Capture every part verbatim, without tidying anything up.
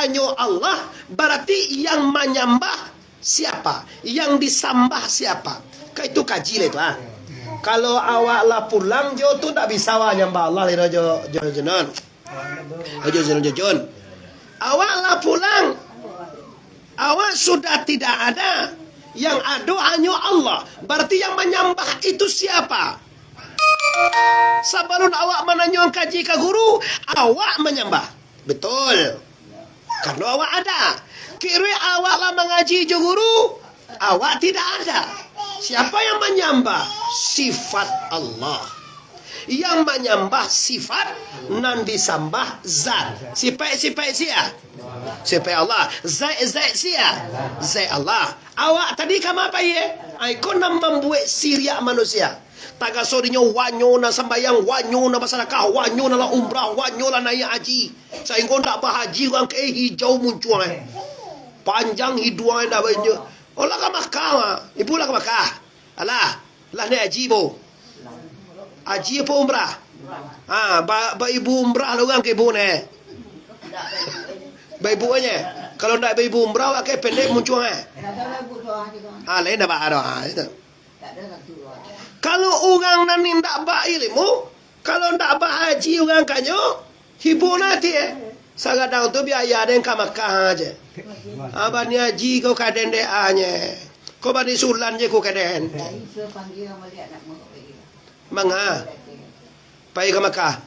hanyo Allah, bararti yang manyambah siapa? Yang disambah siapa? Ka itu kaji lah itu, ha. Kalau awak lah pulang jo tu, ndak bisa awak nyambah Allah lai jo, jo, jo non. Jo, jo, jo, jo. Awak lah pulang. Awak sudah tidak ada. Yang ado hanyo Allah. Bararti yang manyambah itu siapa? Sabalun awak mananyo kaji ka guru, awak manyambah. Betul. Karano awak ada. Kiro awak lah mangaji jo guru, awak tidak ada. Siapa yang manyambah? Sifat Allah. Yang manyambah sifat, nan disambah zat. Sipaik-sipaik sia? Sipaik Allah. Zat-zat sia? Zat Allah. Awak tadi kama pai, eh? Ai, ko nan mambuek siriak manusia. Tagaso dinyo wanyo nan sambayang, wanyo nan basadakah, wanyo nan lah umrah, wanyo lah naiak haji. Sainggo ndak bahaji urang ka, eh, hijau muncuang, eh. Panjang hiduang, eh, ndak banyak. Oh, lah ka Makkah, ah. Ibu lah ka Makkah. Alah, lah naiak haji, bo. Haji apo umrah? Ah, ba, ba ibu umrah lah urang ka ibu ne. Ba ibu aja. Kalau ndak ba ibu umrah, awak ka pendek muncuang, eh. Ah, lain dah ba, ah, itu. Kalau urang nan indak bailmu, kalau ndak bahaji urang kanyo, hibur ati, eh. Sagadang tu biaya den ka Makkah aja. Ah, bani haji ko ka den dek anye. Ko bani sulan je ko ka den. Manga. Pai ka Makkah.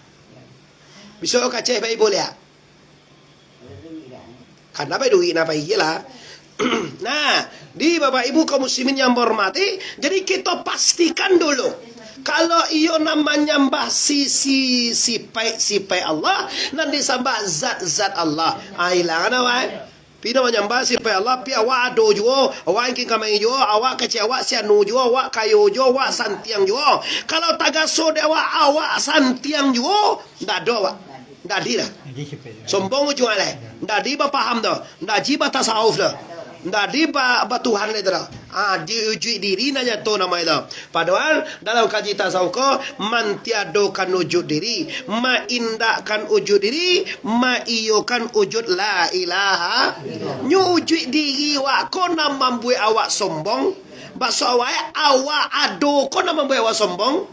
Bisuak ka Aceh pai buliah. Karano pai duit nah pai lah. Nah, di Bapak Ibu kaum muslimin yang bahormati, jadi kito pastikan dulu. Kalau iyo nan manyambah sisi sipaik-sipaik Allah, nan disambah zat-zat Allah. Ah, ilang dah, wai. Pino manyambah sipaik Allah, pi awak ado juo, awak angkin kamai juo, awak kecek awak si anu juo, awak kayo juo, awak santiang juo. Kalau tagaso dek awak, awak santiang juo, ndak ado awak. Ndak adi dah. Sombong ujuang lai. Ndak adi bapaham doh. Ndak adi batasawuf doh. Ndak adi ba-, batuhan lai tu doh. Ah, di ujuik diri nan nyato namo itu. Padohal dalam kaji tasawuf ko, mantiadokan ujuik diri, maindakkan ujuik diri, maiyokan ujuik la ilaha. Nyo ujuik diri awak ko nan mambuek awak sombong. Baso awak, awak ado ko nan mambuek awak sombong.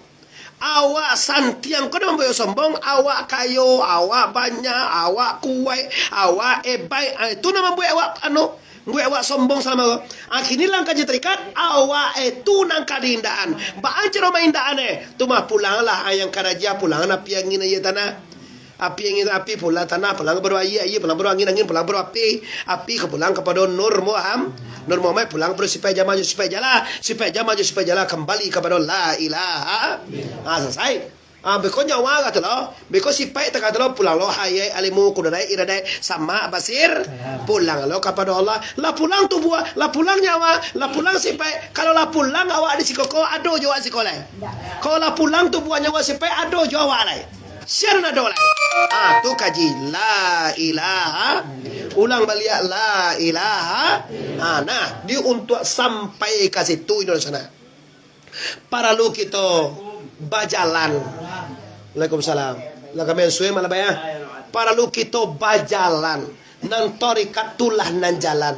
Awak santiang ko nan mambuek awak sombong, awak kayo, awak banyak, awak kuaik, awak ebaik. Ah, itu nan mambuek awak, anu, Buek awak sombong salamo ko. Ah, kini lah ka jadi tarikat, awak eh tu nan ka diindakan. Baa caro maindakan eh? Tu mah pulanglah ayang karaja, pulang api angin aia tanah. Api angin api, pulang tanah, pulang baru aia, aia pulang baru angin, angin pulang baru api, api ka pulang kapado Nur Muhammad, Nur Muhammad pulang kapado sipaik jama jo sipaik jala, sipaik jama jo sipaik jala kambali kapado la ilaha. Ah, salasai. Ah, beko nyawa katu lo, beko sipaik takatu lo, pulang lo hayai, alimu, kuduraik, iradaik, samak, basir, pulang lo kapado Allah. Lah pulang tubuah, lah pulang nyawa, lah pulang sipaik. Kalau lah pulang awak di siko ko, ado jo awak siko lai. Kalau lah pulang tubuah, nyawa, sipaik, ado jo awak lai. Sia nan ado lai. Ah, tu kaji la ilaha. Ulang baliak la ilaha. Ah, nah, di untuak sampai ka situ inyo di sana. Paralu kito bajalan. Waalaikumsalam. Lah kami suwe malah, Bah, ya. Paralu kito bajalan. Nan tarikat tu lah nan jalan.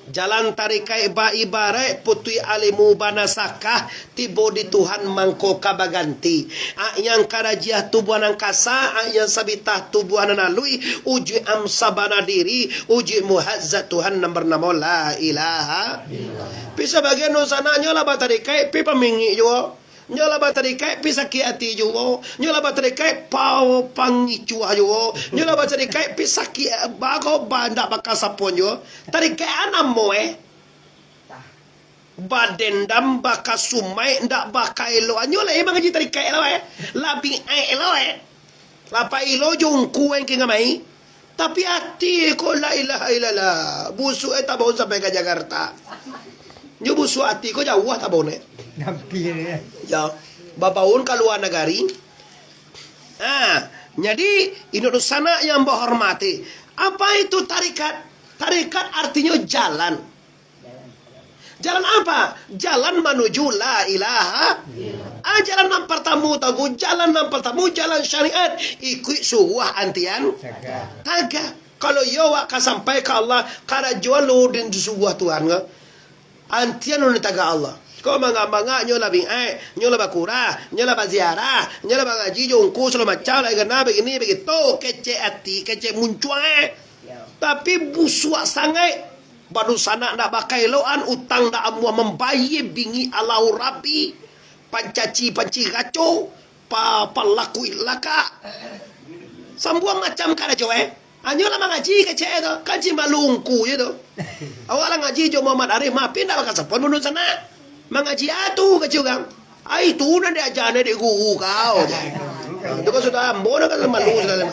Jalan tarikaik baibaraik putuih alimu banasakah tibo di Tuhan mangko ka baganti. Ak yang karajiah tubuah nan kasa, ak yang sabitah tubuah nan aluih, ujuik am sabana diri, ujuik muhazat Tuhan nan banamo la ilaha. Pi sabagian dunsanak nyo lah batarikaik, pi pamingik juo. Nyo lah batarikaik, pi sakik ati juo. Nyo lah batarikaik, pa-, pangicuah juo. Nyo lah batarikaik, pi sakik, eh, bako ba-, ndak bakasapon juo. Tarikaik a namo, eh. Badendam, bakasumaik, ndak bakaelokan. Nyo lah emang aji tarikaik lah, eh. Lah biaik lah, eh. Lah pailo jo ungku, eh, kingga mai. Tapi ati ko la ilaha illallah. Busuak e tabaun sampai ka Jakarta. Nyo busuak ati ko jauah tabaun e. Nampi e. Ya. Babaun ka lua nagari. Ha, jadi, inyo dunsanak yang bahormati. Apa itu tarikat? Tarikat artinyo jalan. Jalan apa? Jalan manuju la ilaha. Ah, jalan nan partamo tadi, jalan nan partamo, jalan syariat. Ikuik suruah antian. Taga. Taga. Kalau iyo awak ka sampai ka Allah, karajo lo den disuruah Tuhan ko. Antian ulun tagak Allah. Ko mangak-mangak nyo lah bingek, nyo lah bakurah, nyo lah baziarah, nyo lah bangaji jo ungku sagalo macam, lah ganal bagini bagitu, kecek ati, kecek muncuang eh. Tapi busuak sangaik, badunsanak ndak bakaelokan, utang ndak amuah mambayia, bingik alau rabi, pancaci panci raco, pa-, palaku ilaka. Sambuang macam karajo eh. Anyo lah mangaji kecek tu, kan cin malu ungku je tu. Awak lah ngaji jo Muhammad Arif, mapi ndak bakasapon badunsanak. Mangaji a tu kecek urang. Ai tu nan diaja dek guru kau je. Ha, tu kan sudah ambo dah kan malu sudah.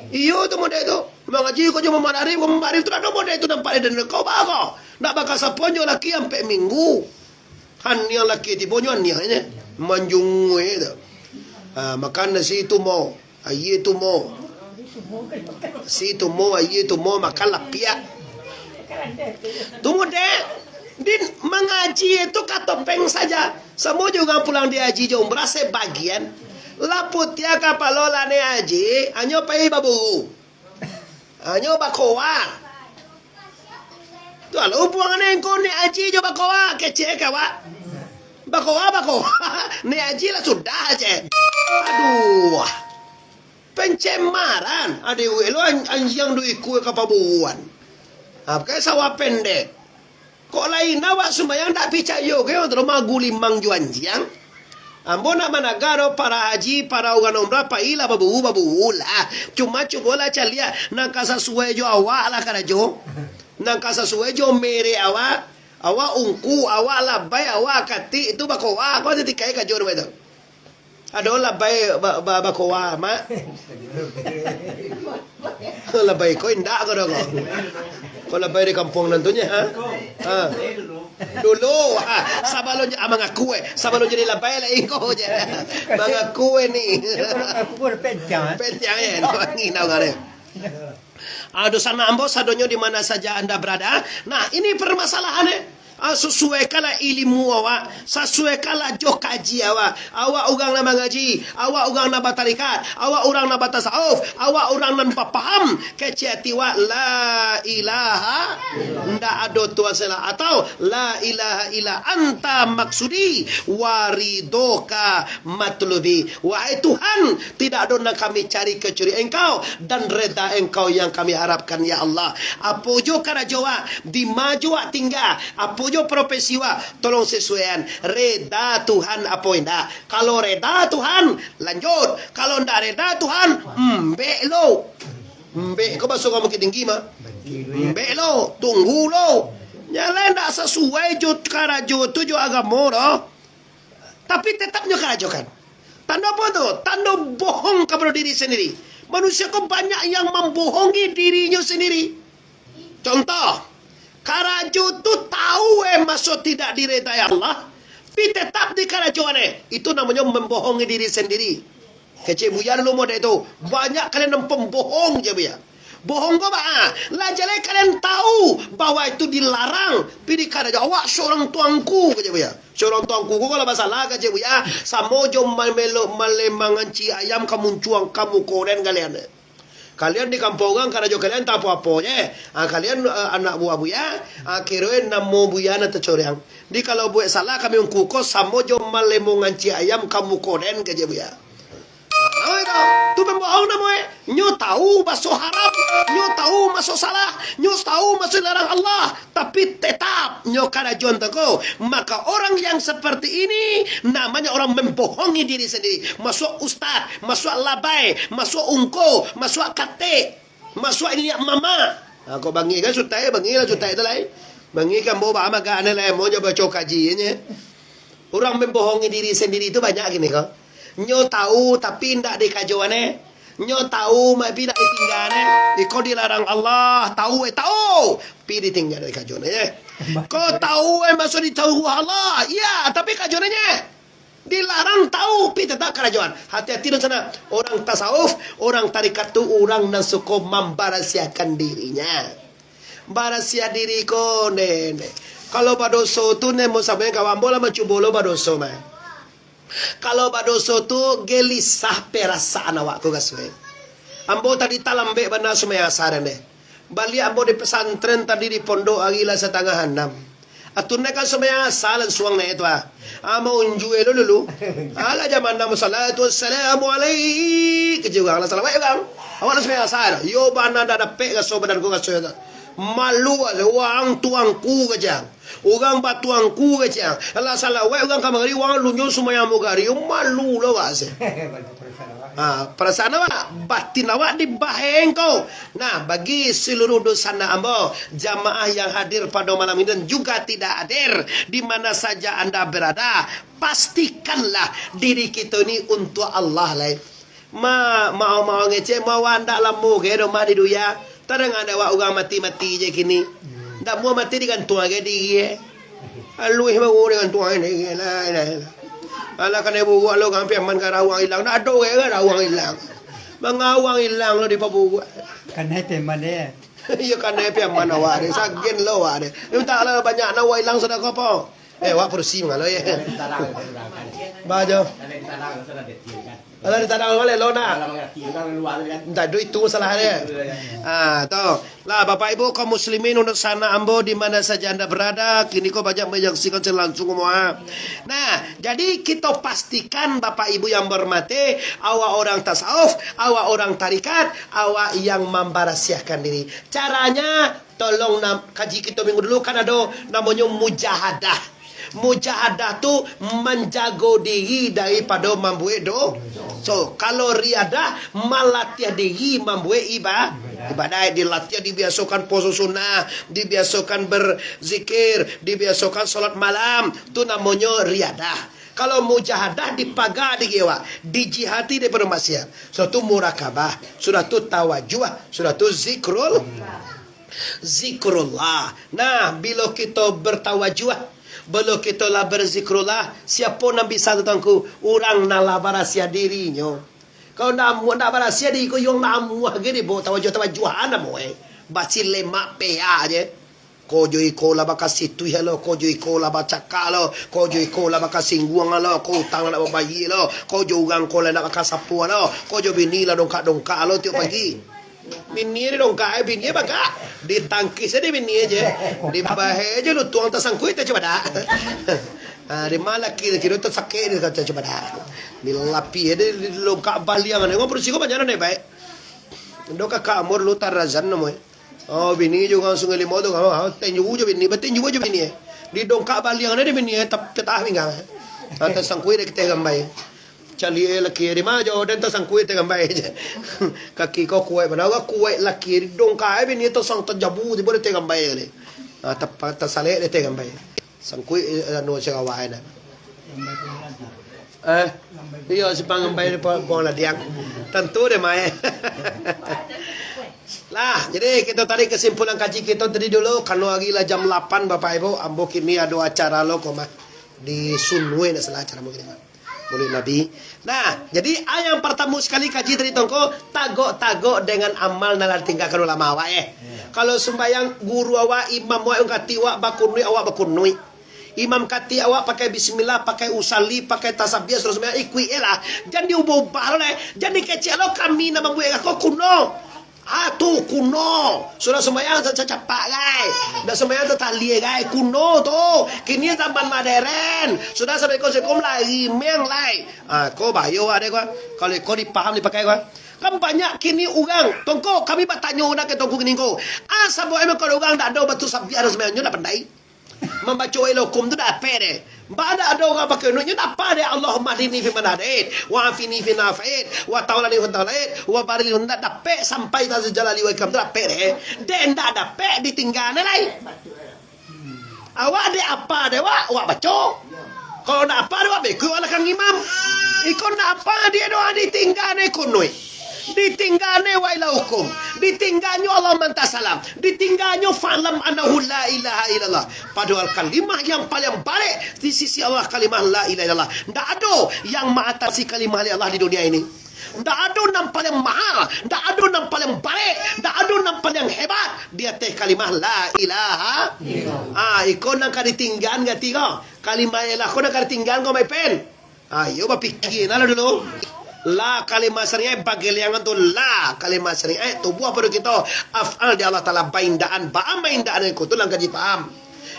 Iyo tu model tu. Mangaji ko jo Muhammad Arif, ko Muhammad Arif tu dak ado model tu nampak di den kau ba ko. Ndak bakasapon jo laki ampek minggu. Aniang laki tibo nyo aniang je. Manjunguih tu. Ha, makan nasi tumo. Aia tumo. Nasi tumo, aia tumo, makan lapiak. Tumo dek. Din mangaji tu ka topeng saja. Samo jo urang pulang di haji jo umrah sabagian. Lah putiah kapalo lah naiak haji, anyo pai baburu. Anyo bakoa. Tu alo hubungan engko naiak haji jo bakoa, kecek ka awak. Bakoa, bakoa. Naiak haji lah sudah je. Aduh. Pencemaran. Ado lo an-, anjiang duo ikua ka paburuan. Ha, pakai sawah pendek. Kok lain awak sumbayang ndak picayo ge, urang tu magulimang jo anjiang. Ambo nak managa doh para haji, para urang umrah, pailah baburu-baburu lah. Cuma cubolah caliak nan ka sasuai jo awak lah karajo. Nan ka sasuai jo merek awak. Awak ungku, awak labai, awak katik, tu bakoa, ko titikai kajo rumah tu. Ado labai ba-, ba-, bakoa, Mak? Labai ko indak ko doh ko. Ko labai di kampuang nan tu nyo, ha? Ha. Dulu, ha, sabalun, ah, mangaku, eh. Sabalun jadi labai lah iko je. Mangaku, eh, ni. Dia kalau ngaku pun pencang, eh. Pencang, eh. Nak wangi nak urang, eh. Ah, dunsanak ambo sadonyo di mana saja anda berada. Nah, ini permasalahan, eh. Ah, sasuaikanlah ilimu awak, sasuaikanlah jo kaji awak. Awak urang nan mangaji, awak urang nan batarikat, awak urang nan batasawuf, awak urang nan bapaham, kecek ati awak, la ilaha, ndak ado Tuhan salah, atau la ilaha illa anta maksudi, wa ridhoka matlubi. Wahai Tuhan, tidak ado nan kami cari kecuali Engkau, dan reda Engkau yang kami harapkan, ya Allah. Apo jo karajo awak, di ma jo awak tingga, apo jo profesi awak, tolong sesuaian. Reda Tuhan apo indak? Kalau reda Tuhan, lanjut. Kalau ndak reda Tuhan, embek lo. Embek ko baso ka Bukittinggi mah. Embek lo, tunggu lo. Nyo lah ndak sasuai jo karajo tu jo agamo doh. Tapi tetap nyo karajokan. Tando apo tu? Tando bohong kapado diri sandiri. Manusia ko banyak yang mambohongi dirinyo sandiri. Contoh, karajo tu tau, eh, maso tidak diredai Allah, tapi tetap dikarajoan, eh. Itu namonyo mambohongi diri sandiri. Kecek Buya dulu model tu. Banyak kalian nan pambohong je, Buya. Bohong ko baa? Lah jaleh kalian tau bahwa itu dilarang, pi dikarajo. Awak surang tuangku, kecek Buya. Surang tuangku ko kalau basalah, kecek Buya, samo jo mamelo-, malemangan ci ayam ka muncuang ka muko den kalian. Kalian di kampuang urang karajo kalian tak apo-apo je. Ah, kalian, ah, anak buah Buya, ah, kiroin namo Buya nan tacoreang. Di kalau buek salah kami ungku ko samo jo malemongan ci ayam ka muko den, kecek Buya. Nah, itu. Tu pambohong namo e. Nyo tau baso haram, nyo tau maso salah, nyo tau maso dilarang Allah, tapi tetap nyo karajoan tu ko. Maka orang yang seperti ini namanya orang membohongi diri sendiri. Masuak ustaz, masuak labai, masuak ungku, masuak katik, masuak niniak mamak. Ha, kok bangih kan sutai, bangih lah sutai tu lai. Bangih kan ambo ba-, mamak agak aneh lai, ambo nyo baco kaji nyo. Urang mambohongi diri sandiri tu banyak kini ko. Nyo tau, tapi indak dikajoan, eh. Nyo tau, tapi indak ditinggaan, eh. Iko dilarang Allah, tau, eh, tau. Tapi ditinggaan dikajoan, eh. Ko tau, eh, maso ditaruah Allah. Iya, tapi kajoan, eh. Dilarang tau, tapi tetap karajoan. Hati-hati di sana. Orang tasawuf, orang tarikat tu, orang nan suko mambarasiahkan dirinya. Barasiah diri ko, nene. Kalau badoso tu, ne, mun sampai kawan ambo lah mancubo lo badoso, mah. Kalau badoso tu, gelisah perasaan awak ko, kasue. Ambo tadi talambek bana sumbayang asa, nene. Baliak ambo di pesantren tadi di pondok ari lah satangah anam. Atun naikan sumbayang asa langsuang naiak tu ah. Ah, maunjua lo dulu. Alah jam anam, "Wassalatu wassalamu alaik." Kecik urang lah salawat urang. Awak lah sumbayang asa. Yo bana ndak dapek raso badan ku raso tu. Malu ah, urang tuangku kecik. Urang batuangku kecik. Alah salawat urang kamari, urang lunyo sumbayang ambo kari. Malu lo awak se. Ah, perasaan awak, batin awak dibaheng ko. Nah, bagi seluruh dunsanak ambo, jamaah yang hadir pada malam ini dan juga tidak hadir, di mana saja anda berada, pastikanlah diri kita ini untuk Allah lai. Ma, mau-mau ngecek, mau awak ndak lamo ge doh mah di dunia. Tadanga dek awak urang mati-mati je kini. Ndak muah mati digantuang agai diri, eh. Aluih baru digantuang agai diri, la ilaha illallah. Alah kanai buruak lo, kan piaman ka rawang ilang. Ndak ado ge ka rawang ilang. Mangawang ilang lo dipaburuak. Kanai piaman deh. Iyo kanai piaman awak deh. Sagen lo awak deh. Mintak lah banyak na awak ilang sadakah apo? Eh, awak padusi mangalo ye. Bajo. Alah, ditadang baliak lo nak. Alah, mangarati urang luar tu kan. Ndak ado itu masalah dia. Itu dia. Ah, tu. Lah, Bapak Ibu kaum muslimin, dunsanak ambo di mana saja anda berada, kini ko banyak menyaksikan siaran langsung semua. Nah, jadi kita pastikan Bapak Ibu yang berhormati, awak orang tasawuf, awak orang tarikat, awak yang membersiahkan diri. Caranya, tolong nam-, kaji kita minggu dulu kan ado namonyo mujahadah. Mujahadah tu manjago diri daripado mambuek do-, so, kalau riadah, malatiah diri mambuek iba-, ibadah, dilatih, dibiasokan puaso sunnah, dibiasokan berzikir, dibiasokan salat malam, tu namonyo riadah. Kalau mujahadah dipaga diri awak, dijihati daripado maksiat. Sudah tu murakabah, sudah tu tawajuah, sudah tu zikrul. Zikrullah. Nah, bilo kito bertawajuah, bilo kito lah berzikrullah, siapo nan bisa tu, Tuanku? Urang nan lah barasiah dirinyo. Kalau ndak amuah, ndak barasiah diri ko, iyo ndak amuah ge dibao tawajuah-tawajuahan namo, eh. Basi lemak peak je. Ko jo iko lah bakasituih lo, ko jo iko lah bacakak lo, ko jo iko lah bakasingguang lo, ko utang lah ndak babayia lo, ko jo urang ko lah ndak bakasapo lo, ko jo bini lah dongkak-dongkak lo tiok pagi. Bini didongkak, eh, bini bakak. Ditangkis aja bini aja. Dibahe aja lutuang tasangkuik teh cubadak. Ah, di ma laki, laki tu tasakik dia kata cubadak. Dilapih aja, dilongkak baliang. Nengok padusi ko banyak nan baik. Ndo kakak ambo dulu Tarazan namo e. Oh, bini jo urang Sungai Limau tu, kawan, kawan, tinju jo bini, batinju jo bini, eh. Didongkak baliang deh bini, eh, tap-, tatah pinggang, eh. Ah, tasangkuik dek teh gambai. Caliak laki di ma jo, den tasangkuik teh gambai je. Kaki ko kuaik bana, kuaik laki, didongkak, eh, bini tu sang tajabu, tibo dek teh gambai kali. Ah, tap-, tasalek dek teh gambai. Sangkuik, eh, anu, sarawak, eh, nah. Eh, iyo, simpang ngambai di pa-, Puang Ladiang. Tantu deh, Mai. Lah, jadi kita tarik kesimpulan kaji kita tadi dulu. Karano hari lah jam lapan, Bapak Ibu. Ambo kini ado acara lo ko mah. Di Sunway, ndak salah acara mungkin mah. Maulid Nabi. Nah, jadi, ah, yang partamo sakali kaji tadi tongko, tagok-tagok dengan amal nan lah ditinggakan ulama awak, eh. Kalau sumbayang, guru awak, imam awak, yang kati awak, bakunuik, awak bakunuik. Imam kati awak pakai bismillah, pakai usalli, pakai tasbih, sudah sumbayang, ikuik je lah. Jan diubah-ubah lo, leh. Jan dikecek lo, kami nan mambuek ko kuno. Ah, tu kuno. Sudah sumbayang, sa-, sa-, capak, gai. Dah sumbayang, tataliah, gai. Kuno tu. Kini zaman modern. Sudah sampai ko sekum lari, meng, lai. Ah, ko bayo awak deh, ko. Kalau ko dipaham, dipakai, ko. Kan banyak kini urang. Tongko, kami batanyo nak ke tongko kini ko. Ah, sabuah emang kalau urang dak ado batu sabiah dah sumbayang, nyo dak pandai. Mambaco ayat hukum tu dak dapek deh. Ba dak ado urang pakai nuik, nyo dak apa deh, "Allahumma hdini fi man hadait, wa afini fi man afait, wa tawallani fi man tawallait, wa barik li fi man," dak dapek sampai ta jalali wa ikram tu dak dapek deh. Dek ndak dapek ditingga ne lai. Awak dek apa deh wak, wak baco. Kalau ndak apa deh wak beko wak lakang imam. Iko ndak apa dia doa ditingga ne kunuik. Ditingga ne wa ila hukum. Ditingganyo Allah manta salam. Ditingganyo fa'lam annahu la ilaha illallah. Padahal kalimah yang paling baik di sisi Allah kalimah la ilaha illallah. Ndak ado yang maatasi kalimah Allah di dunia ini. Ndak ado nan paling mahal, ndak ado nan paling baik, ndak ado nan paling hebat di ateh kalimah la ilaha. Ah, iko nan ka ditinggaan gati ko. Kalimah ilah ko nan ka ditinggaan ko, my friend. Ayo bapikia nah lah dulu. La kalimah syariah, bageliangan tu la kalimah syariah, tubuah baru kito, af'al di Allah Ta'ala, baindaan, baa maindaan ko tu, lah kaji paham.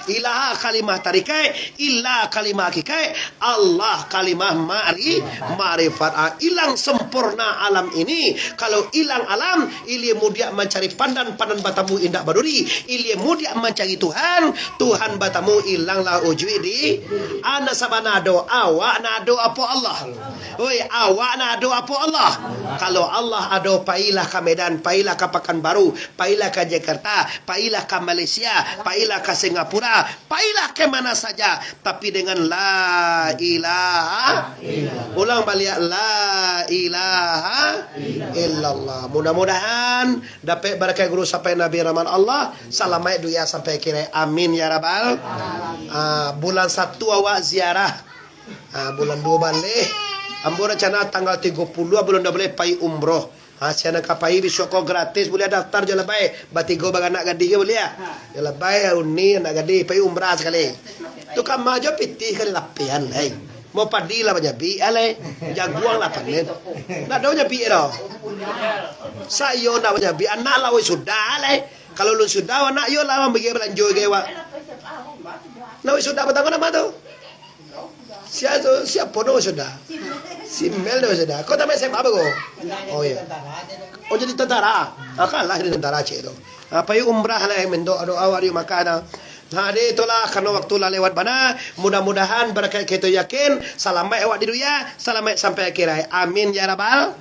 Ilaha kalimah tarikaik, illa kalimah hakikaik, Allah kalimah ma'ri-, ma'rifat. Ah, ilang sempurna alam ini. Kalau ilang alam, ilia mudiak mancari pandan, pandan batamu indak baduri. Ilia mudiak mancari Tuhan, Tuhan batamu ilanglah ujuik di. Ana sabana ado, awak nak ado apo Allah? Oi, awak nak ado apo Allah? Kalau Allah ado, pailah ka Medan, pailah ka Pakanbaru, pailah ka Jakarta, pailah ka Malaysia, pailah ka Singapura, pailah ka mana saja, tapi dengan la ilaha. Ulang baliak, la ilaha illallah. Mudah-mudahan dapek barakat guru sampai Nabi rahmat Allah, salamaik dunia sampai akhirat. Amin ya rabbal. Ah, bulan satu awak ziarah. Ah, bulan duo baleh. Ambo rancana tanggal tigo puluah bulan duo baleh pai umroh. Ha, sia nan ka pai bisuak ko gratis, buliah daftar jo Labai. Batigo baranak gadih ko buliah. Jo Labai, Uni, anak gadih, pai umrah sakali. Tu kama jo pitih kali lapian, hei. Mau padi lah banyabik, alai. Jaguang lah panen. Ndak ado banyabik doh. Sayo ndak banyabik, anak lah wisuda, alai. Kalau lun sudah, anak yo lah mambagi balanjo gai awak. Nah, wisuda batangah nama tu? Sia tu, siapo namo sudah? Si Mel namo sudah. Kau tamat S M A apo ko? Oh, iyo. Oh, jadi tentara. Ah, kalah jadi tentara cek tu. Ah, pai umrah lah, mintak doa awak di Makkah tu. Nah, jadi itulah, karano waktu lah lewat bana. Mudah-mudahan barakat kito yakin, salamaik awak di dunia, salamaik sampai akhirat. Amin ya rabbal.